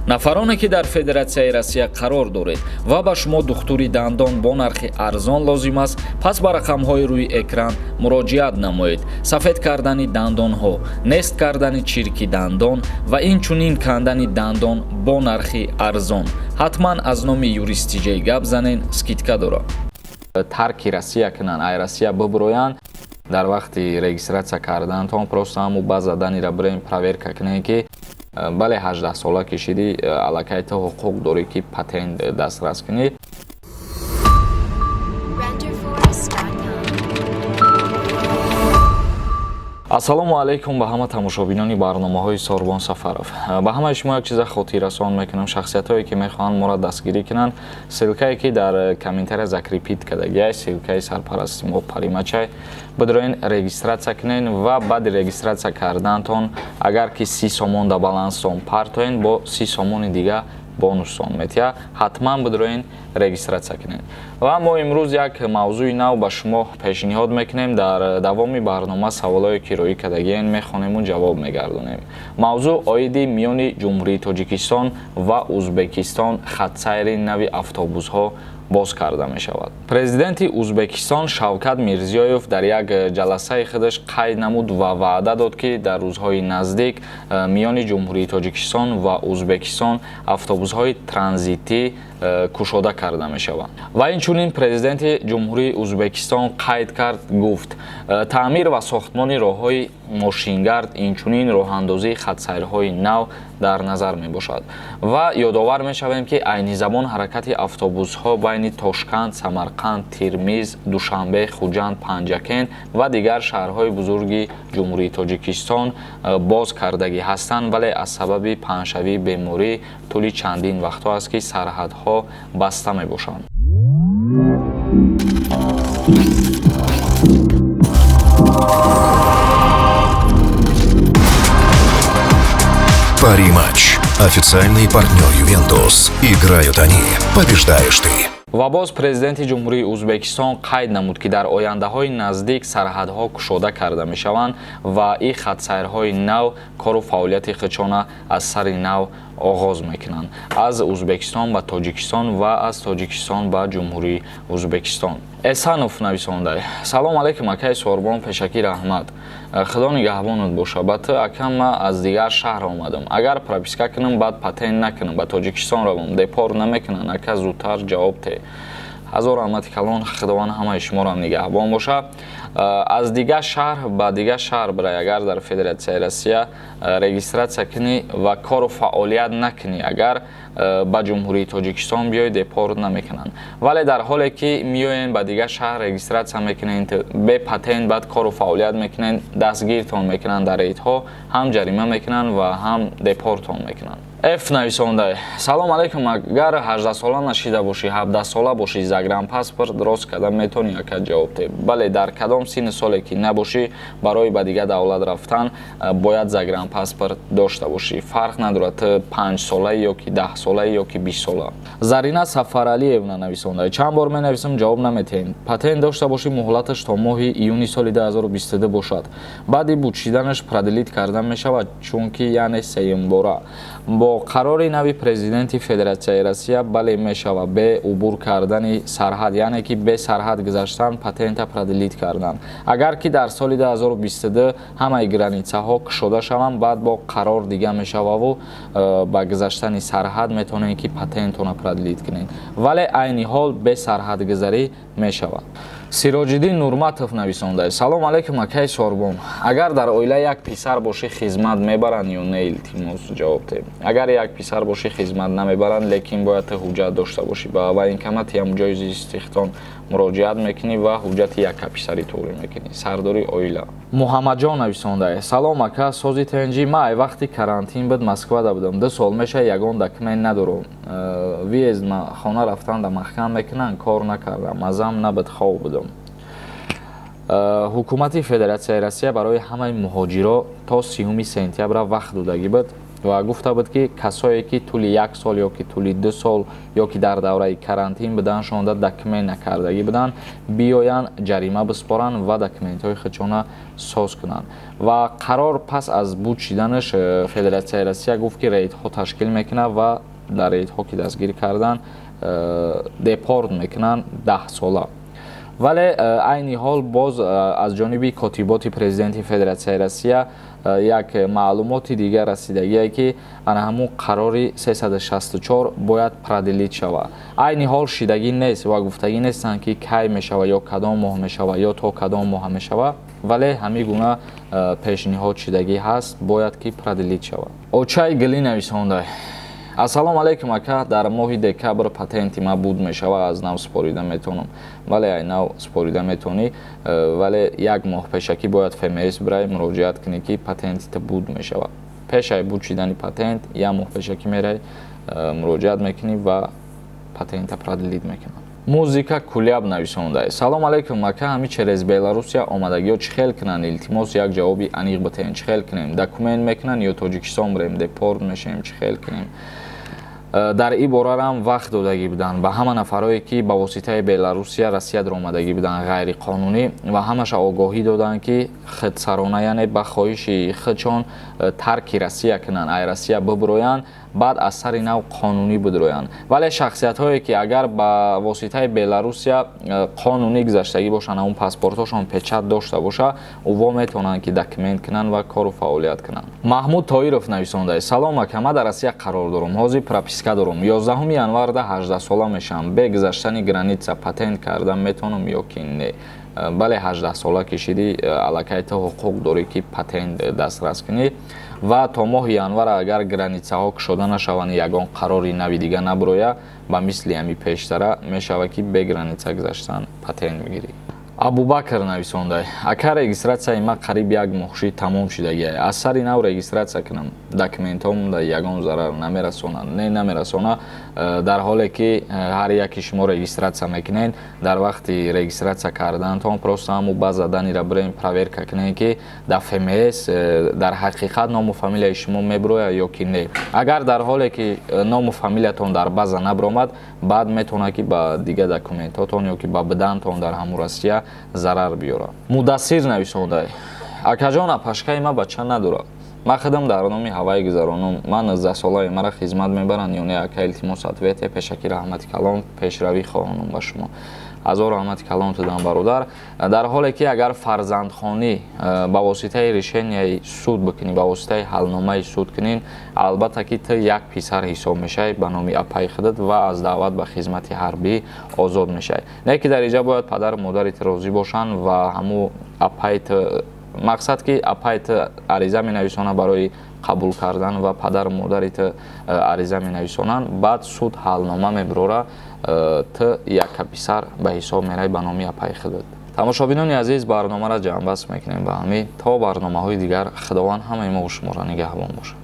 Нафароне, ки дар Федератсияи Россия қарор доред ва ба шумо духтури дандон бо нархи арзон лозим аст, пас ба рақамҳои рӯи экран муроҷиат намоед. Сафед кардани дандонҳо, нест кардани чирки дандон ва инчунин кандани дандон бо нархи арзон. Ҳатман аз номи Юристиҷей гап занен, скидка дорад. Тарки Россия кунанд, ай Россия бибироянд. Дар вақти регистрация карданатон просто ҳаму база данныеро бирем, проверка кунем, ки бале, 18 сола кишидӣ, аллакай ту ҳуқуқ дорӣ, ки патент дастрас кунӣ. Renderforest.com. Ассалому алайкум ба ҳама тамошобинони барномаҳои Сорбон Сафаров. Ба ҳамаи шумо як чиза хотиррасон мекунам: шахсиятҳое, ки мехоҳанд моро дастгирӣ кунанд, ссылкае, ки дар комментария закрепить кардагиай, ссылкаи сарпарасти мо Паримачай, бидроен, регистрация кунен ва баъди регистрация карданатон, агар ки 30 сомон да баланстон партоен, бо 30 сомони дига бонусон метиҳа. Ҳатман бидроен, регистрация кунед. Ва мо имрӯз як мавзӯи нав ба шумо пешниҳод мекунем. Дар давоми барнома саволое, ки роӣ кардагиен, мехонему ҷавоб мегардонем. Мавзӯъ оиди миёни Ҷумҳурии Тоҷикистон ва Узбекистон хатсайри нави автобусҳо боз карда мешавад. Президенти Узбекистон Шавкат Мирзиёев дар як ҷаласаи худаш қайд намуд ва ваъда дод, ки дар рӯзҳои наздик миёни Ҷумҳурии Тоҷикистон ва Узбекистон автобусҳои транзитӣ кушода карда мешаванд. Ва инчунин президенти Ҷумҳурии Узбекистон қайд кард, гуфт, таъмир ва сохтмони роҳҳои мошингард, инчунин роҳандозии хатсайрҳои нав дар назар мебошад. Ва ёдовар мешавем, ки айни замон ҳаракати автобусҳо байни Тошканд, Самарқанд, Тирмиз, Душанбе, Хуҷанд, Панҷакент ва дигар шаҳрҳои бузурги Ҷумҳурии Тоҷикистон боз кардагӣ ҳастанд, вале аз сабаби паҳншавии беморӣ тӯли чандин вақтҳо аст, ки сарҳадҳо баста мебошанд. Пари-матч. Официальный партнер «Ювентус». Играют они. Побеждаешь ты. Ва боз президенти Ҷумҳурии Узбекистон қайд намуд, ки дар ояндаҳои наздик сарҳадҳо кушода карда мешаванд ва ин хатсайрҳои нав кору фаъолияти худшона аз сари нав оғоз мекунанд аз Узбекистон ба Тоҷикистон ва аз Тоҷикистон ба Ҷумҳурии Узбекистон. Эсанов нависонда: «Салом алейкум, акаи Сорбон, пешакӣ раҳмат, Худо нигаҳбонат боша. Ба ту, ака, ма аз дигар шаҳр омадам. Агар прописка кунам, баъд патент накунам, ба Тоҷикистон равам, депорт намекунанд? Ака, зудтар ҷавоб те. Ҳазор раҳмати калон, Худованд ҳамаи шуморо нигаҳбон боша. Аз дигар шаҳр ба дигар шаҳр бирай, агар дар Федератсияи Россия регистрация кунӣ ва кору фаъолият накунӣ, агар ба Ҷумҳурии Тоҷикистон биёй, депорт намекунанд. Вале дар ҳоле ки меоен, ба дигар шаҳр регистрация мекунед, бе патент баъд кору фаъолият мекунед, дастгиртон мекунанд, дар рейдҳо ҳам ҷарима мекунанд ва ҳам депортон мекунанд. Ф нависонда: «Салом алейкум, агар 18 сола нашида бошӣ, 17 сола бошӣ, загранпаспорт рост карда метавонӣ? Ака, ҷавоб те». Бале, дар кадом синни соле ки набошӣ, барои ба дигар давлат рафтан бояд загранпаспорт дошта бошӣ. Фарқ надорад, ту 5-солаи ё ки 10-солаи ё ки 20-сола. Зарина Сафаралиевна нависонда: «Чанд бор менависам, ҷавоб наметиҳем. Патент дошта бошӣ, муҳлаташ то моҳи июни соли 2022 бошад, баъди бучиданаш продлить карда мешавад? Чунки яъне сеюмбора бо қарори нави президенти Федератсияи Россия, бале, мешава. Бе убур кардани сарҳад, яъне ки бе сарҳад гузаштан, патента продлить кардан. Агар ки дар соли 2022 ҳамаи границаҳо кушода шаванд, баъд бо қарор дига мешававу ба гузаштани сарҳад метавонед, ки патентона продлить кунед, вале айни ҳол бе сарҳадгузарӣ мешавад. Сироҷиддин Нурматов нависонда: «Салом алейкум, акаи Сорбон, агар дар оила як писар бошӣ, хизмат мебаранд ё не? Илтимос, ҷавоб те». Агар як писар бошӣ, хизмат намебаранд, лекин бояд ту ҳуҷҷат дошта бошӣ. Ба военкомати ҳам ҷои зистихтон муроҷиат мекунӣ ва ҳуҷҷати яккаписарӣ туғрӣ мекунӣ, сардори оила. Муҳаммадҷон нависонда: «Салом, ака, сози, тенҷӣ? Ма ай вақти карантин буд, Москвада будам, 2 сол меша, ягон документ надорам. Въезд ма хона рафтанда маҳкам мекунанд? Кор накардам, мазам набуд, хоб будам». Ҳукумати Федератсияи Россия барои ҳамаи муҳоҷиро то 30-уми сентябра вақт додагӣ буд. Ва гуфта буд, ки касое ки тӯли як сол ё ки тӯли 2 сол ё ки дар давраи карантин буданшонда документ накардагӣ буданд, биёянд, ҷарима биспоранд ва документҳои худшона соз кунанд. Ва қарор пас аз буд шиданаш Федератсияи Россия гуфт, ки рейдҳо ташкил мекунад ва дар рейдҳо ки дастгир карданд, депорт мекунанд 10 сола. Вале айни ҳол боз аз ҷониби котиботи президенти Федератсияи Россия як маълумоти дигар расидагие, ки ана ҳамун қарори 364 бояд продлить шавад. Айни ҳол шидагӣ нест ва гуфтагӣ нестанд, ки кай мешавад ё кадом моҳ мешавад ё то кадом моҳ мешавад, вале ҳамин гуна пешниҳод шидагӣ ҳаст, бояд ки продлить шавад. Очаи гилӣ нависонда: «Ассалому алайкум, ака, дар моҳи декабр патенти ма буд мешавад, аз нав супорида метавонам?» Вале ай нав супорида метавонӣ, вале як моҳ пешакӣ бояд ФМС бирай, муроҷиат кунӣ, ки патентита буд мешавад. Пешай буд шидани патент як моҳ пешакӣ мерай, муроҷиат мекунӣ ва патента продлить мекунад. Музика Куляб нависонда: «Салом алейкум, ака, ҳами через Беларусия омадагиҳо чӣ хел кунанд? Илтимос, як ҷавоби аниқ битаҳем. Чӣ хел кунем? Документ мекунанд ё Тоҷикистон бирем, депорт мешавем? Чӣ хел кунем?» Дар ин борарам вақт додагӣ буданд ба ҳама нафарое, ки ба воситаи Беларусия Россия даромадагӣ буданд ғайриқонунӣ, ва ҳамаша огоҳӣ доданд, ки худсарона, яъне ба хоҳиши худшон тарки Россия кунанд, ай Россия бибироянд, баъд аз сари нав қонунӣ бидроянд. Вале шахсиятҳое, ки агар ба воситаи Беларусия қонунӣ гузаштагӣ бошанд, ҳамун паспортҳошон печать дошта боша, уво метавонанд, ки документ кунанд ва кору фаъолият кунанд. Маҳмуд Тоиров нависонда: «Салом, ака, ман дар Россия қарор дорам, ҳозир прописка дорам. 11 январда 18 сола мешавам. Бе гузаштани граница патент карда метавонам ё ки не?» Бале, 18 сола ки шидӣ, аллакай ту ҳуқуқ дорӣ, ки патент дастрас кунӣ. Ва то моҳи январ агар границаҳо кушода нашаванд, ягон қарори нави дига набироя, ба мисли ҳами пештара мешавад, ки бе граница гузаштан патент мегирӣ. Абубакр нависонда: «Ака, регистратсияи ман қариб як моҳ шид, тамом шудагиа. Аз сари нав регистратсия кунам, документҳом да ягон зарар намерасонад?» Не, намерасона. Дар ҳоле ки ҳар яке шумо регистратсия мекунед, дар вақти регистратсия карданатон просто ҳаму база данныеро бирем, проверка кунед, ки дар ФМС дар ҳақиқат ному фамилияи шумо мебирояд ё ки не. Агар дар ҳоле ки ному фамилиятон дар база набиромад, баъд метавонад, ки ба дигар документҳотон ё ки ба бидантон дар ҳамун Россия зарар биёрад. Мудассир нависонда: «Акаҷон, апашкаи ма бача надорад, ман худам дар номи ҳавай гузаронум. Ман 19-солаи, мара хизмат мебаранд ё не, ака? Илтимос, ответе. Пешакӣ раҳмати калон, пешравӣ хоҳонам ба шумо.» Ҳазор раҳмати калон тудам, бародар. Дар ҳоле ки агар фарзандхонӣ ба воситаи решенияи суд бикунӣ, ба воситаи ҳалномаи суд кунӣ, албатта ки ту як писар ҳисоб мешавӣ ба номи апаи худат ва аз даъват ба хизмати ҳарбӣ озод мешавӣ. Не ки дар инҷа бояд падару модари ту розӣ бошанд ва ҳамун апаи ту. Мақсад, ки апаи ту ариза менависонад барои қабул кардан ва падару модари ту ариза менависонанд, баъд суд ҳалнома мебирора, ту якка писар ба ҳисоб меравӣ ба номи апаи худат. Тамошобинони азиз, барномаро ҷамъбаст мекунем ба ҳамин. То барномаҳои дигар Худованд ҳамаи мо шуморо нигаҳбон бошад.